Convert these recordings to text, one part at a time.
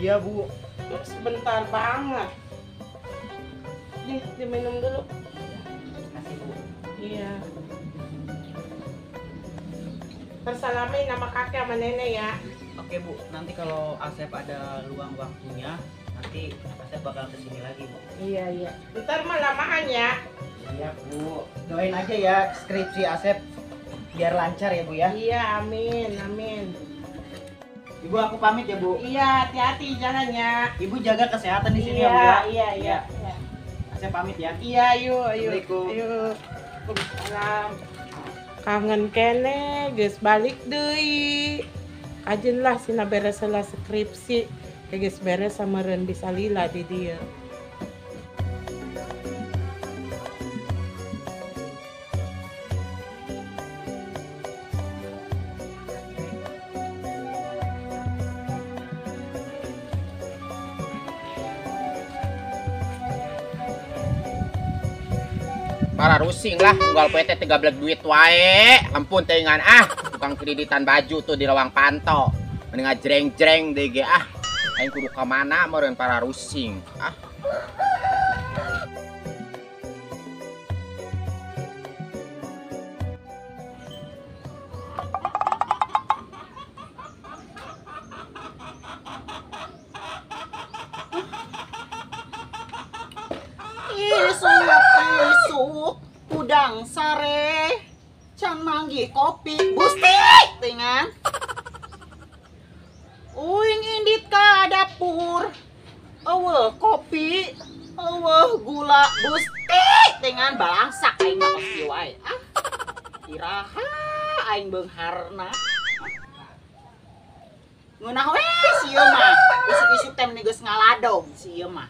Iya, Bu. Sebentar banget. Nih, diminum dulu. Kasih, Bu. Iya. Tersalamin sama kakek sama nenek ya. Oke, Bu. Nanti kalau Asep ada luang waktunya, nanti Asep bakal kesini lagi, Bu. Iya, iya. Ntar mah lamaan ya. Iya, Bu. Doain aja ya skripsi Asep biar lancar ya, Bu ya. Iya, amin, amin. Ibu, aku pamit ya, Bu. Iya, hati-hati jalannya. Ibu jaga kesehatan di sini ya, Bu ya. Iya, iya, iya. Asep pamit ya. Iya, yuk, yuk. Assalamualaikum. Yuk. Waalaikumsalam. Kangen kene, geus balik deui. Kajen lah sina beres lah skripsi. Geus beres sama ren bisa lila di dieu. Para rusing lah, unggal poe teh gablek duit wae. Ampun teuingan ah, tukang kreditan baju tuh di Lawang Panto. Mending ngajreng-jreng deui ge ah. Aing kudu ka mana meureun para rusing ah. Isuk-isuk udang sare can manggih kopi Gusti tingan uing indit ka dapur eueuh kopi eueuh gula Gusti tingan balangsak aing mah kos kieu wae ah iraha aing beungharna ngeunah we si ieu mah isuk-isuk teh meni geus ngaladog si ieu mah.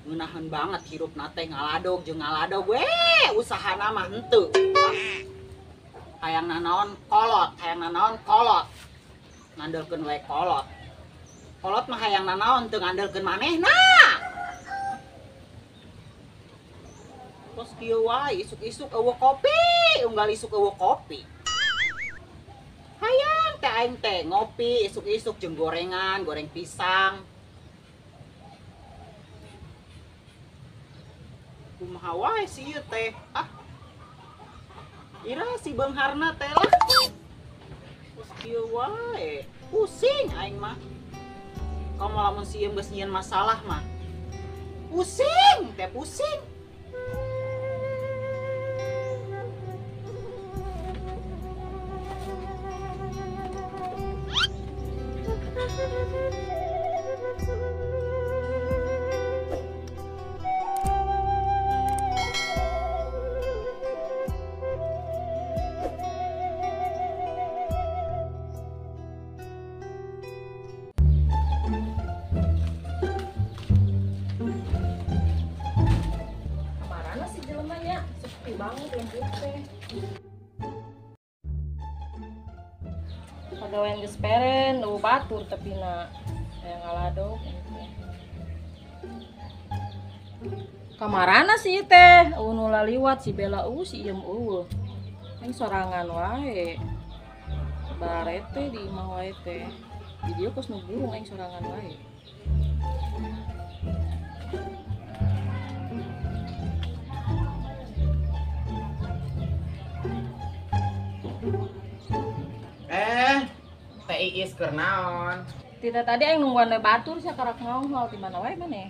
Ngeunaheun banget hirupna teh ngaladog jeung ngaladog we usahana mah henteu. Hayang nanaon kolot, hayang nanaon kolot. Ngandelkeun we kolot. Kolot mah hayang nanaon teu ngandelkeun manehna. Kos kieu wae isuk-isuk eueuh kopi, unggal isuk eueuh kopi. Hayang teh aing teh ngopi isuk-isuk jeung gorengan, goreng pisang. Kumaha wae si ieu teh ah. Ira si beungharna teh lah. Kos kieu wae. Pusing aing mah. Komo lamun si ieu geus nyieun masalah mah. Pusing teh pusing. Pagawean geus peren, eueuh batur tapi na aya ngaladog Kamarana sih teh, eueuh nu laliwat si Bella eueuh si Iem eueuh. Aing sorangan wae. Barete di imah wae teh. Di dieu kos nu burung aing sorangan wae. Teh Iis keur naon? Tita tadi aing nungguan we batur sia karak nongol di mana wae maneh?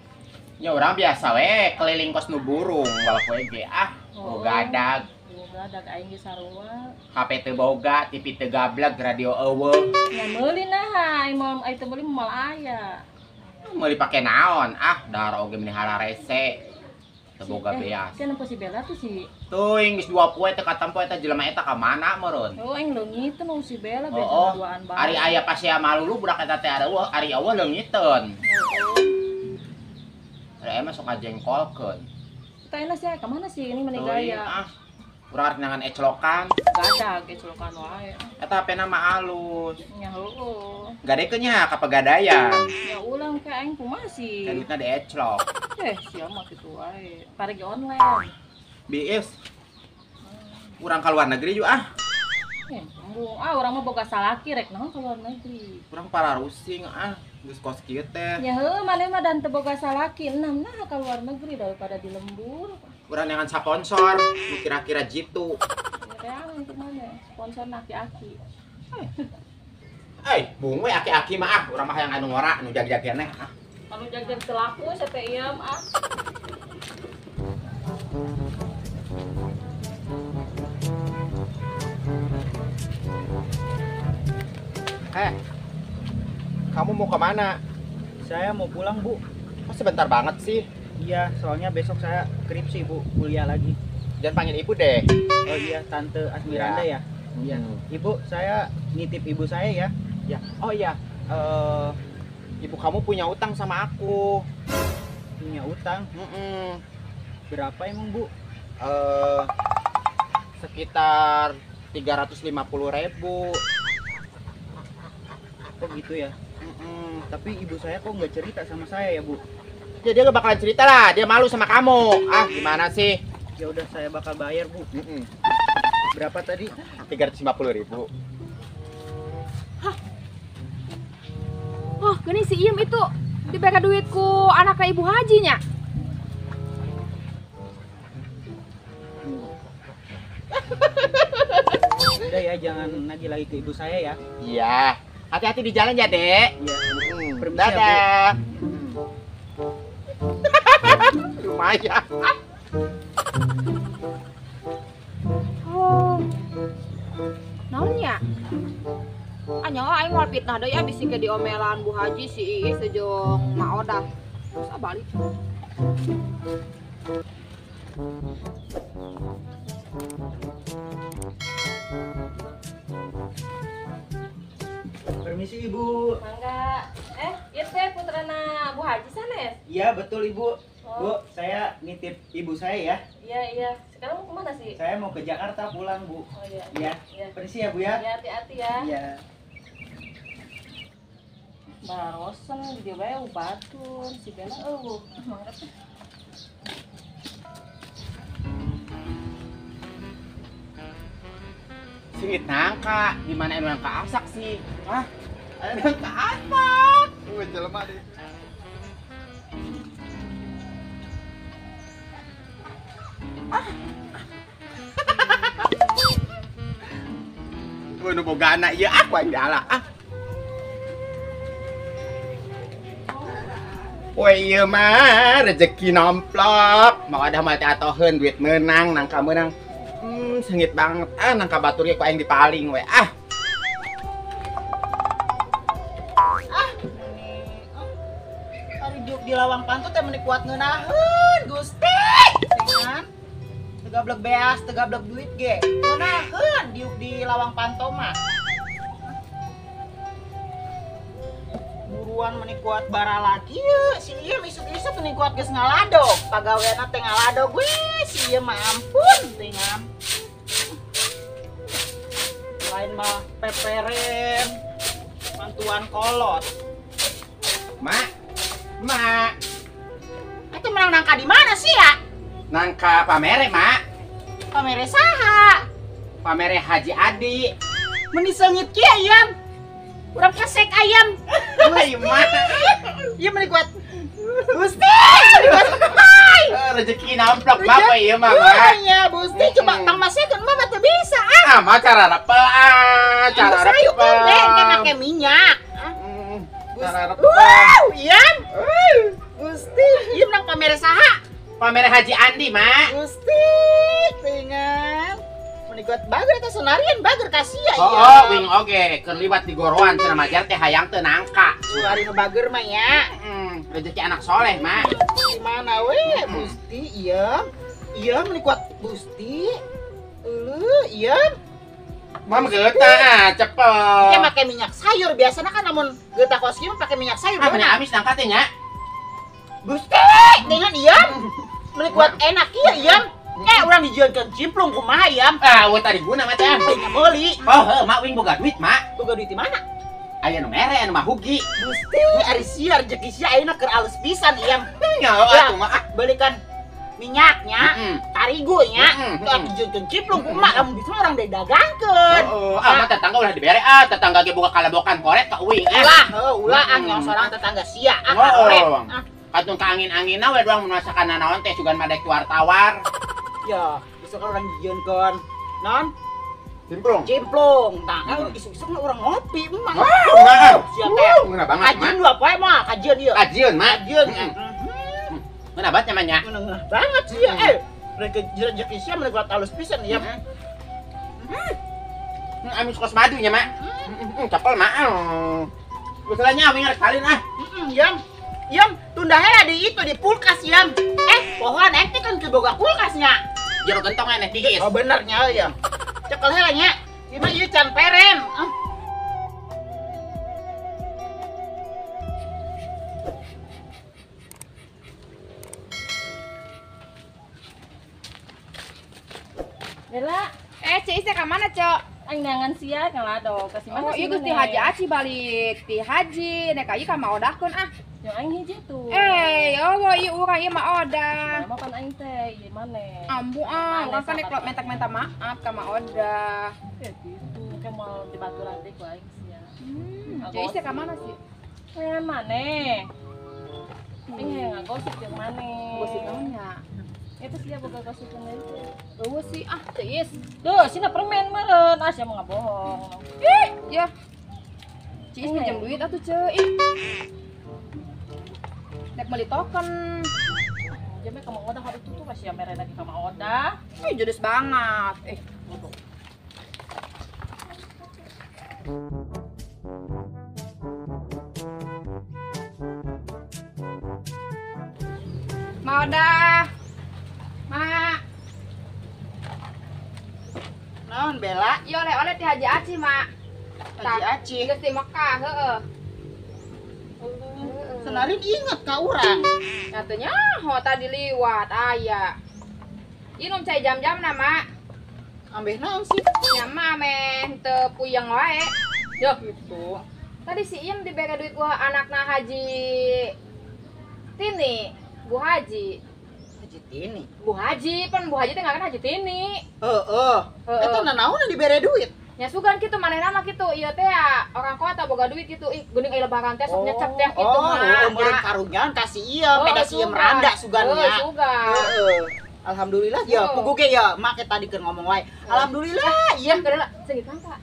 Ya urang biasa we keliling kos nu burung unggal poe ge ah. Oh, gadag. Gadag aing ge sarua. HP teu boga, TV teu gableg, radio eueuh. Ya meuli naha, aing moal aing teu meuli moal aya. Meuli pake naon? Ah, dahar oge meni hararese. Teu boga beas. Sia nempo si Bella tuh si. Teuing geus 2 poe teu katempo eta jelema eta ka mana meureun? Oh, aing leungiteun nu si Bella biasa duaan bae. Ari aya pasea malulu budak eta teh eueuh, ari eueuh leungiteun. Ari aya mah sok ngajengkolkeun. Tah enak sia ka mana sih ini meni gaya? Ah. Urang arek nangan eclokan. Gadag eclokan wae. Eta HP-na mah alus. Nya heueuh. Gadekeun nya ka Pegadaian. Ya ulang ka aing kumaha sih? Kan duitna dieclok. Sia mah kitu wae. Paregi online. Biis. Urang ka luar negeri yuk ah. Embung. Ah, urang mah boga salaki rek naon ka luar negeri. Urang pararusing ah, geus kos kieu teh. Ya heuh, maneh mah dan teu boga salaki, enam nah ka luar negeri daripada di lembur. Urang neangan sponsor, nu kira-kira jitu. Reangan teh maneh, sponsor aki-aki. Eh, bung we aki-aki mah ah, urang mah hayang anu ngora, nu jag-jag keneh ah. Anu jag-jag teu laku sia teh ieu ah. Kamu mau kemana? Saya mau pulang, Bu. Kok sebentar banget sih? Iya, soalnya besok saya skripsi, Bu, kuliah lagi. Jangan panggil ibu deh. Oh iya, Tante Asmiranda ya? Iya. Ibu, saya nitip ibu saya ya. Ya. Oh iya, ibu kamu punya utang sama aku. Punya utang? Berapa emang, Bu? Sekitar 350.000. Kok gitu ya? Tapi ibu saya kok nggak cerita sama saya ya, Bu? Ya dia nggak bakalan cerita lah, dia malu sama kamu. Ah, gimana sih? Ya udah, saya bakal bayar, Bu. Berapa tadi? 350.000. Hah? Oh, gini si Iem itu diberi duit ku anaknya ibu hajinya. Udah ya, jangan nagih lagi ke ibu saya ya. Iya. Hati-hati di jalan ya, Dek. Iya. Permisi. Dadah. Lumayan. Oh. Naon nya? Anya aing moal fitnah deui bisi ke diomelan Bu Haji si Iis jeung Ma Odah. Terus balik. Permisi, Ibu. Mangga. Ieu teh putrana Bu Haji sanes? Iya, betul, Ibu. Oh. Bu, saya nitip ibu saya ya. Iya, iya. Sekarang mau kemana sih? Saya mau ke Jakarta pulang, Bu. Oh iya. Iya. Iya. Permisi ya, Bu ya. Iya, hati-hati ya. Iya. Barosen di dieu bae batur, si Bella eueuh. Mangga teh. Singit nangka, gimana anu nangka asak sih? Hah? Ada nangka asak. Jelema deh. Ah. Nu boga anak ieu aku aing diala ah. Woi ieu mah rezeki nomplok. Mau ada mah teh atoheun duit meunang, nangka meunang. Sengit banget ah nangka batur ge ku aing dipaling we ah. Ah, ari juk di lawang pantu teh meuni kuat ngeunaheun, Gusti. Sengan. Teu gablek beas, teu gablek duit ge. Ngeunaheun diuk di lawang panto mah. Buruan meuni kuat barala kieu, si ieu isuk-isuk meuni kuat geus ngaladog. Pagaweana teh ngaladog we, si ieu mah ampun teuingan. Lain mah peperen mantuan kolot. Mak, mak. Itu menang nangka di mana sih ya? Nangka pamere, Mak. Pamere saha? Pamere Haji Adi. Meni seungit kieu ayam. Urang kesek ayam. Ayo, Mak. Ieu meni kuat. Gusti. Rezeki namplok bapak ieu mah, Mak. Iya, Gusti coba tang masekeun mah teu bisa ah. Ah, mah cara repel ah, cara repel. Sayur kan make minyak. Cara repel. Wow, Ian. Gusti, ieu menang pamere saha? Pamere Haji Andi, Mak. Gusti, tingan. Meni kuat bager eta sonarian bager ka sia ieu. Oh, wing oge, keur liwat di goroan cenah majar teh hayang teu nangka. Ari nu bager mah ya. Rezeki anak soleh, Mak. Di mana we, Gusti, iya. Iya meni kuat Gusti. Euleuh, iya. Mam geutah, cepet. Dia make minyak sayur biasanya kan namun geutah kos kieu pakai minyak sayur. Ah, meni amis nangka teh nya. Gusti, dengan iya. Meni kuat enak ieu, iya. Urang dijieunkeun cimplung kumaha iya. Ah, eueuh tadi guna mah teh. Meuli. Oh, heuh, Mak wing boga duit, Mak. Boga duit di mana? Aya nu mere anu mah hugi. Gusti, ari sia rezeki sia ayeuna keur alus pisan iya. Nyaho atuh mah. Belikan Minyaknya, tarigu nya, tuh cimplung kumaha lamun bisa orang didagangkeun. Heeh, ah mah tetangga ulah dibere ah, tetangga ge boga kalabokan koret ka uing ah. Ulah, heuh ulah ah yang sorang tetangga sia ah koret. Katun ka angin-anginna we doang mun masakan nanaon teh sugan madek tawar-tawar. Ya, bisa kan orang dijieunkeun. Non? Cimplung. Cimplung. Tah, kan isuk-isuk mah urang ngopi emang. Wah, sia teh. Ngeunah banget, Kajian dua poe mah, kajian ieu. Kajian, Mak. Kajian. Ngeunah banget nya. Ngeunah banget sih ya. Mereka rezeki sia mereka alus pisan ya. Amis kos madu nya, Mak. Capel, Mak. Masalahnya aing rek salin ah. Yam. Yam, tunda heula di itu di kulkas, Yam. Pohon aing teh kan teu boga kulkasnya. Jero gentong aneh tiis. Oh bener nya ya. Cekel heula nya. Ieu mah ieu can peren. Bella, Cik Is ka mana, Cok? Aing neangan sia ngalado ka si mana? Oh, ieu geus ti Haji Aci balik ti haji, nek ieu ka maodahkeun ah. Yang aing hiji tuh. Ya Allah, ieu urang ieu maodah. Mama pan aing teh, ieu maneh. Ambu ah, urang kan nek minta-minta maaf ka maodah. Ya gitu, ke moal dibaturan deui ku aing sia. Cik Is ka mana sih? Neangan maneh. Aing hayang ngagosip jeung maneh. Gosip naon nya? Itu sia boga gosip deui teh. Eueuh sih ah, Cik Is. Duh, sina permen meureun. Ah, sia mah ngabohong. Ih, ya. Cik Is pinjam duit atuh, Ceu. Ih. Nek beli token. Jamnya ka Mang Odah harus tutup sia mere lagi ka Mang Odah. Ih, judes banget. Bodoh. Ma Odah. Ma. Naon Bella? Ieu oleh-oleh ti Haji Aci, Mak. Haji Aci. Geus di Mekah, heeh. Senarin inget ka urang. Nyatanya ho tadi liwat aya. Ieu nom cai jam-jamna, Mak. Ambeh naon sih? Nya mah ameh teu puyeng wae. Ya gitu. Tadi si Iem dibere duit ku anakna Haji Tini, Bu Haji. Haji Tini. Bu Haji, pan Bu Haji teh ngaran Haji Tini. Heeh. Eta nanaon dibere duit? Nya sugan kitu manehna mah kitu, ieu teh ya orang kota boga duit kitu. Ih, geuning aya lebaran teh sok nyecep teh kitu mah. Oh, meureun karunyaan ka si ieu, peda si ieu meranda sugannya. Sugan. Heeh. Alhamdulillah ya, pugu ge ya, make tadi keur ngomong wae. Alhamdulillah, ieu keur seungit nangka.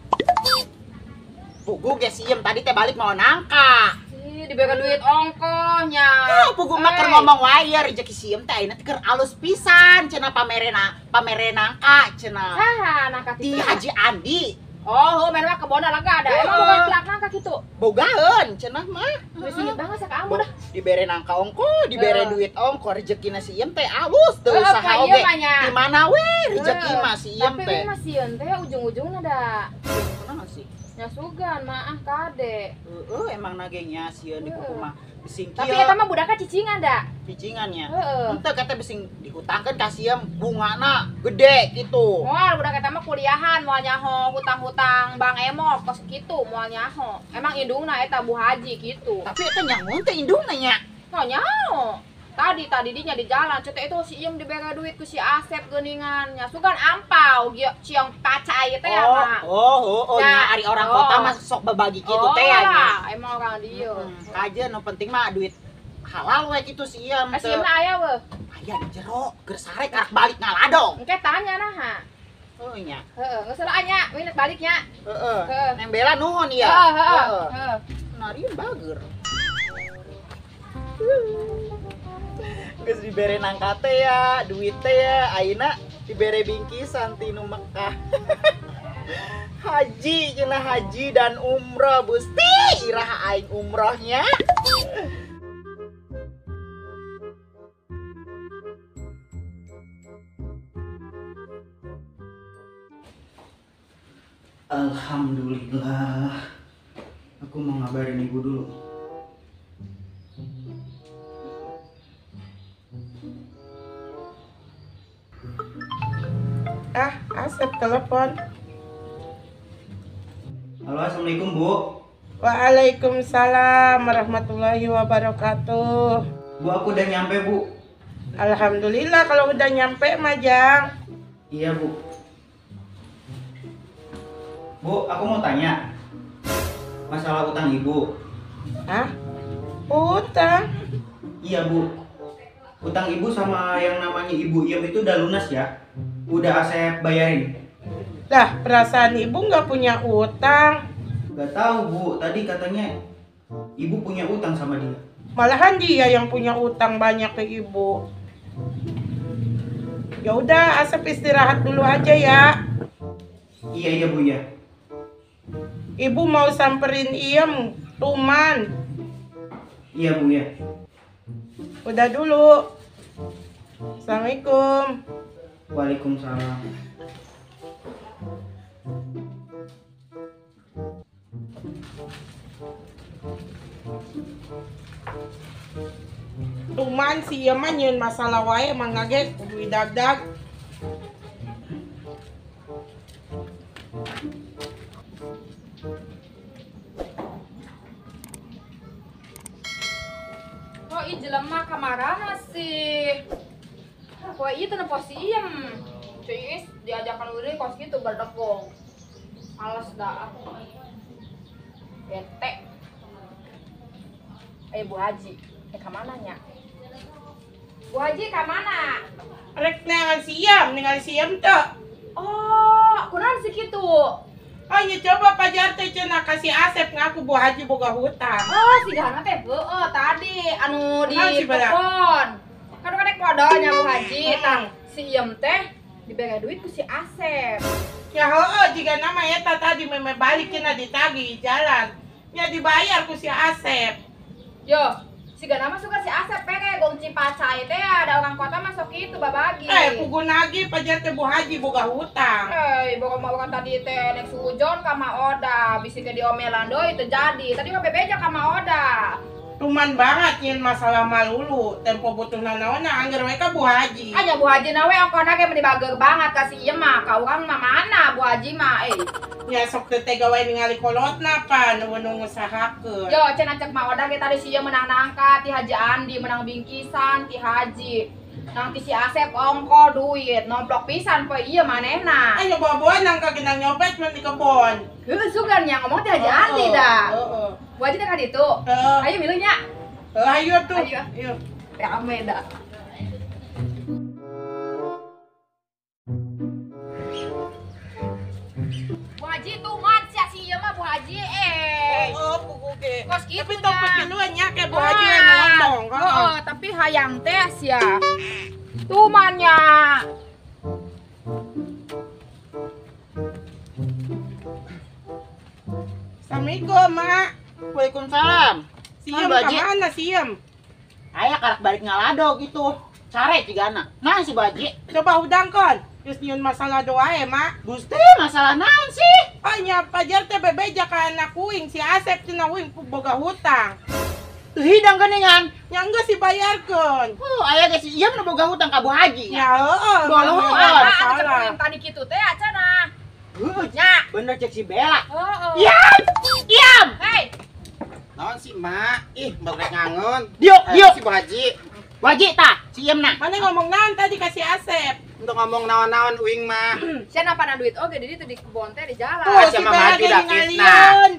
Pugu ge si ieu tadi teh balik mau nangka. Ih, dibere duit ongkohnya. Oh, pugu mah keur ngomong wae ya rezeki si ieu teh ayeuna teh keur alus pisan cenah pamerena, pamere nangka cenah. Saha nangka Ti Haji Andi. Oh, main mah kebona lega ada. Emang boga pelak nangka kitu. Bogaeun cenah mah. Geus singit banget sak kamu dah. Dibere nangka ongko, dibere duit ongko, rezekina si Iem teh alus teu usaha oge. Di mana we rezeki mah si Iem teh. Tapi mah sieun teh ujung-ujungna da. Kunaon sih? Nya sugan mah ah kade. Heeh, emang nagenya sieun di kuku mah bising kieu. Tapi eta mah budakna cicingan da. Cicingannya. Heeh. Henteu kata bising dihutangkeun ka si Iem bungana gede gitu. Moal budak eta mah kuliahan moal nyaho hutang-hutang Bang Emok kos kitu moal nyaho. Emang indungna eta Bu Haji kitu. Tapi eta nyaho teh indungna nya. Oh nyaho. Tadi dinya di jalan cetek itu si Iem dibere duit ku si Asep geuningan nya sugan ampau ciong kaca ieu teh ya mah. Oh, nya ari orang kota mah sok berbagi kitu teh ya nya. Emang orang dieu. Kajeun nu penting mah duit halal we kitu si Iem teh. Si Iem aya we. Aya di jero keur sare karak balik ngaladong. Engke tanya naha. Heuh nya. Heeh, geus lah nya, we balik nya. Heeh. Neng Bella nuhun ieu. Heeh, heeh. Nariun bager. Geus dibere nangka teh ya, duit teh ya, ayeuna dibere bingkisan ti nu Mekah. Haji cenah haji dan umroh Gusti, iraha aing umrohnya. Alhamdulillah. Aku mau ngabarin ibu dulu. Ah, Asep telepon. Halo, assalamualaikum Bu. Waalaikumsalam warahmatullahi wabarakatuh. Bu, aku udah nyampe Bu. Alhamdulillah kalau udah nyampe Majang. Iya, Bu. Bu, aku mau tanya. Masalah utang Ibu. Hah? Utang? Iya, Bu. Utang Ibu sama yang namanya Ibu Iem itu udah lunas ya? Udah Asep bayarin. Lah, perasaan Ibu nggak punya utang. Nggak tahu, Bu. Tadi katanya Ibu punya utang sama dia. Malahan dia yang punya utang banyak ke Ibu. Ya udah, Asep istirahat dulu aja ya. Iya, iya, Bu, ya. Ibu mau samperin Iem, Tuman. Iya, Bu, ya. Udah dulu. Assalamualaikum. Waalaikumsalam. Tuman si ieu mah nyieun masalah wae emang ge kudu dagdag. Oh, ieu jelema kamarana sih. Poe ieu teu nempo si Iem. Cuy Iis diajakan udah kos kitu berdegong. Males dah. Bete. Bu Haji, ka mana nya? Bu Haji ka mana? Rek neangan si Iem, ningali si Iem teu. Oh, kunaon si kitu? Oh, nya coba pajar teh cenah ka si Asep ngaku Bu Haji boga hutang. Oh, si Gana teh heueuh tadi anu di telepon. Kan rek modalnya Bu Haji, tah si Iem teh dibere duit ku si Asep. Ya heueuh jiga nama eta tadi meme balik cenah ditagih jalan. Nya dibayar ku si Asep. Yo, si Gana mah suka si Asep pere gong Cipacai teh ada orang kota masuk itu babagi. Pugu nagih pajar teh Bu Haji boga hutang. Boga mah urang tadi teh nek sujon ka Ma Oda, bisi ke diomelan deui teu jadi. Tadi mah bebeja ka Ma Oda. Tuman banget nyin masalah malulu, tempo butuh nanaona angger we ka Bu Haji. Anya Bu Haji na we ongkona ge meni bager banget ka si ieu mah, ka urang mah mana Bu Haji mah euy. Nya sok teu tega wae ningali kolotna pan nu ngusahakeun. Yo cenah cek Ma Oda ge tadi si ieu menang nangka ti Haji Andi, menang bingkisan ti Haji. Nang ti si Asep ongko duit, nomplok pisan poe ieu manehna. Ayo bawa-bawa nangka genang nyopet mun di kebon. Heuh sugan nya ngomong ti Haji Andi dah. Heeh. Bu Haji teh ka ditu. Ayo milu nya. Ayo tuh. Ayo. Rame dah. Bu Haji tuman sia si ieu mah Bu Haji eh. Oh, pugu ge. Kos kitu tapi tong pipiluan nya ke Bu Haji anu ngomong. Heeh, tapi hayang teh sia. Tumannya. Assalamualaikum, Mak. Waalaikumsalam. Siem ka mana siem? Aya karak balik ngalado gitu. Sare cigana. Nah si Bu Haji. Coba hudangkeun. Geus nyieun masalah doa ya, Mak. Gusti, masalah naon sih? Oh nya pajar teh bebeja ka anak uing si Asep cenah uing boga hutang. Teu hidang geuningan. Nya geus dibayarkeun. Aya ge si Iem nu boga hutang ka Bu Haji. Ya heeh. Bolong salah. Tadi kitu teh acanah. Heuh, nya. Bener cek si Bella. Heeh. Iem! Iem! Hei. Naon si Mak? Ih, balik ngangon. Diuk, diuk. Si Bu Haji. Bu Haji tah, si Iem nah. Mana ngomong naon tadi ka si Asep? Untuk ngomong naon-naon uing mah. Sia napana duit oge di ditu di kebon teh di jalan. Tuh, si Bella ge ngalieun.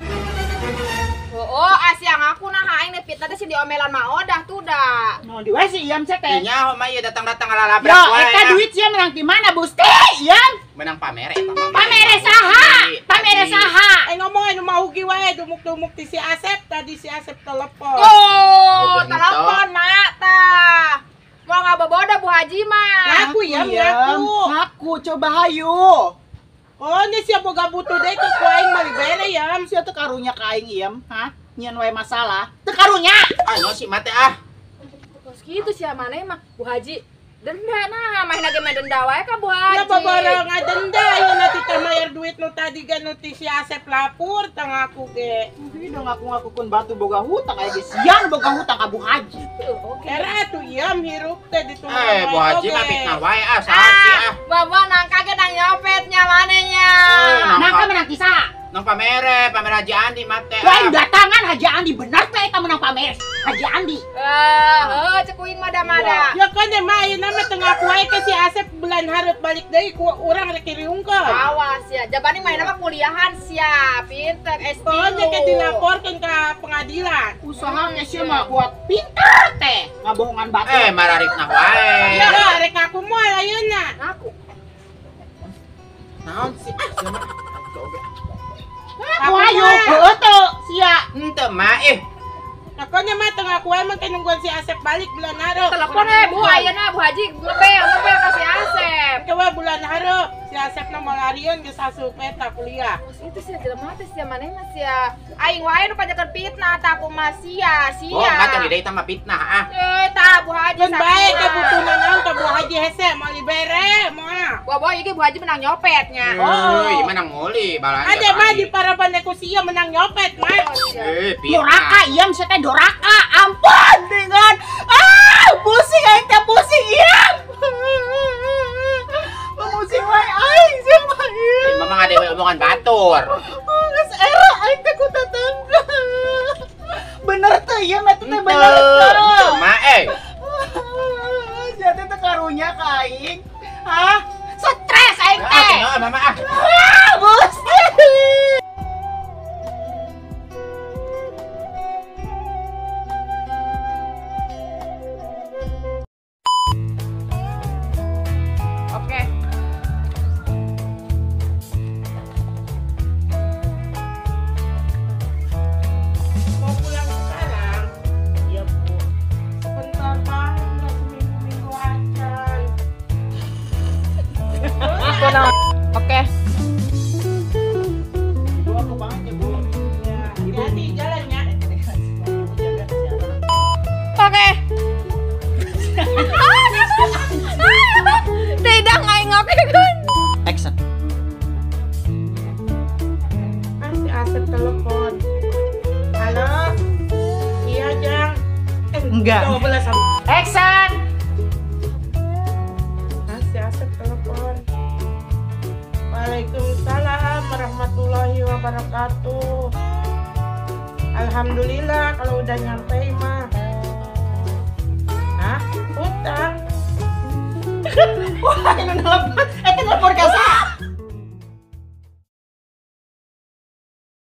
Oh, asia ngaku nah aing fitnah teh si diomelan Ma Odah tuh dah. Mau di wae si Iem teh. Nya mah ieu datang-datang ngalalabrak wae. Yo, eta duit sia menang di mana, Gusti? Iem. Menang pamere eta mah. Pamere saha? Pamere saha? Ngomong anu mau wae dumuk-dumuk ti si Asep tadi si Asep telepon. Oh, telepon Mak tah. Mau ngaboboda Bu Haji mah. Ngaku ya, ngaku. Ngaku coba hayu. Oh, ini siapa boga butuh deh ke ku aing mah dibere ya. Sia teu karunya ka aing iem, hah? Nyian wae masalah. Teu karunya. Ayo si mate ah. Kos kitu sia maneh mah Bu Haji. Denda nah, main lagi main denda wae ka Bu Haji. Ya babara ngadenda ayeuna nanti teh mayar duit nu tadi ge nu ti si Asep lapor tah ngaku ge. Ieu dong ngaku-ngakukeun batu boga hutang aya ge sian boga hutang ka Bu Haji. Era atuh ieu hirup teh ditunggu. Bu Haji mah fitnah wae ah, saha sih ah. Bawa nangka ge nang nyopetnya manehnya. Nangka menang ti saha? Nang pamere, pamer Haji Andi mate. Lain datangan Haji Andi benar teh eta menang pamer Haji Andi. Heuh, cek kuing mada-mada. Ya kan mah ayeuna mah teu ngaku wae ke si Asep bulan hareup balik deui ku urang rek riungkeun. Awas ya, jabani mainna mah kuliahan sia, pinter S3. Pokoknya ke dilaporkeun ka pengadilan. Usaha sia mah buat pinter teh, ngabohongan batu. Marariknah wae. Ya rek ngaku moal ayeuna. Ngaku. Naon sih? Ah, sia mah. Ngaku ayo, heueuh teu sia. Henteu mah eh. Pokoknya mah teu ngaku wae mah nungguan si Asep balik bulan hareup. Telepon Bu ayeuna Bu Haji ngebel ka si Asep. Coba bulan hareup si Asep na malarian geus asup eta kuliah. Itu sia jelema teh sia maneh mah sia. Aing wae nu pajakeun fitnah tah aku mah sia, sia. Oh, mah teu deui mah fitnah ah. Tah Bu Haji Keun bae ka butuhna naon ka Bu Haji hese moal dibere moal. Wah, boy ieu Bu Haji menang nyopet nya. Oh, ieu menang meuli balanja. Ada mah di paraban ku sia menang nyopet mah. Doraka ieu sia teh doraka. Ampun dengan pusing aing teh pusing ieu. Pusing wae aing sia mah. Mama ngadewe omongan batur. Geus era aing teh ku tetangga. Bener teh ieu mah teh bener teh. Henteu mah eh. Sia teh teh karunya ka aing. Hah? Stres aing teh. Ah, mama ah. Pusing. Oke. Mau pulang sekarang? Iya, Bu. Sebentar banget, nggak seminggu-minggu aja. Oke. Ibu aku banget ya, Bu. Ya, hati-hati jalannya. Oke. Tidak aing oke kan. Action. Si Asep telepon. Halo? Iya, Jang. Enggak. Action. Si Asep telepon. Waalaikumsalam warahmatullahi wabarakatuh. Alhamdulillah kalau udah nyampe mah. Hah? Utang. Wah, ini nelpon. Telepon ka